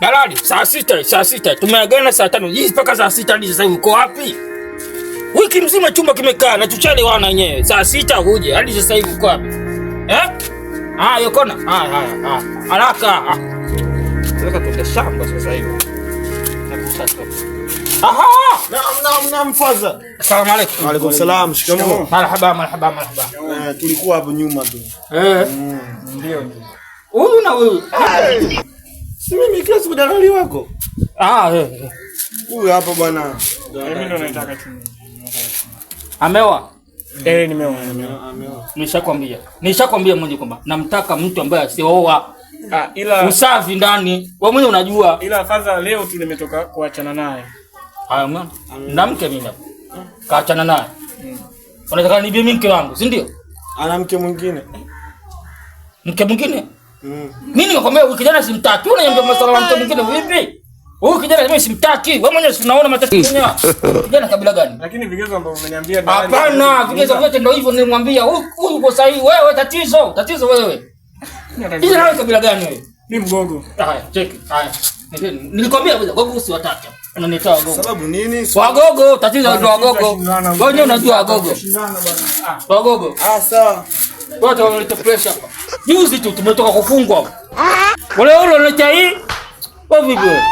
Dalali, saa 6, saa 6. Tumeagana saa 5. Hii mpaka saa 6 hadi sasa hivi uko wapi? Wiki mzima chumba kimekaa na tuchelewana wenyewe. Saa 6 uje hadi sasa hivi uko wapi? Eh? Ah, yokona. Ah, haya, ah. Haraka. Ah. Tunataka tuende shamba sasa hivi. Aha! Naam, naam, naam, faza. Asalamu alaykum. Wa alaykum salam, shikamoo. Marhaba, marhaba, marhaba. Eh, tulikuwa hapo nyuma tu. Eh. Ndio ndio. Huyu na huyu. Si mimi kila siku dalali wako. Ah, eh. eh. Huyu hapa bwana. Mimi ndo naitaka chini. Ameoa. Eh, nimeoa, nimeoa. Ameoa. Nishakwambia. Nishakwambia mwenye kwamba namtaka mtu ambaye asioa. Ah, ila Usafi ndani. Wewe mwenyewe unajua. ila faza leo tu nimetoka kuachana naye. Haya mwana. Na mke mimi hapa. Kaachana naye. Unataka nibie mimi mke wangu, si ndio? Ana mke mwingine. Mke mwingine? Mm. Mimi nimekwambia huyu kijana simtaki. Wewe unaniambia masuala ya mke mwingine vipi? Huyu kijana mimi simtaki. Wewe mwenyewe si unaona matatizo yenyewe. Kijana kabila gani? Lakini vigezo ambavyo umeniambia dalali- Hapana, vigezo vyote ndio hivyo nilimwambia. Huyu huyu uko sahihi. Wewe tatizo, tatizo wewe. Kijana wewe kabila gani wewe? Ni mgogo. Haya, cheki. Haya. Nilikwambia wagogo usiwatake. Unaniita wagogo. Sababu nini? Wagogo, tatizo ndio wagogo. Wewe mwenyewe unajua wagogo. Shindana bwana. Ah, Wagogo. Ah, sawa. Wote wanaleta pressure hapa. Juzi tu tumetoka kufungwa. Wale wale wanaleta hii. Wewe vipi wewe?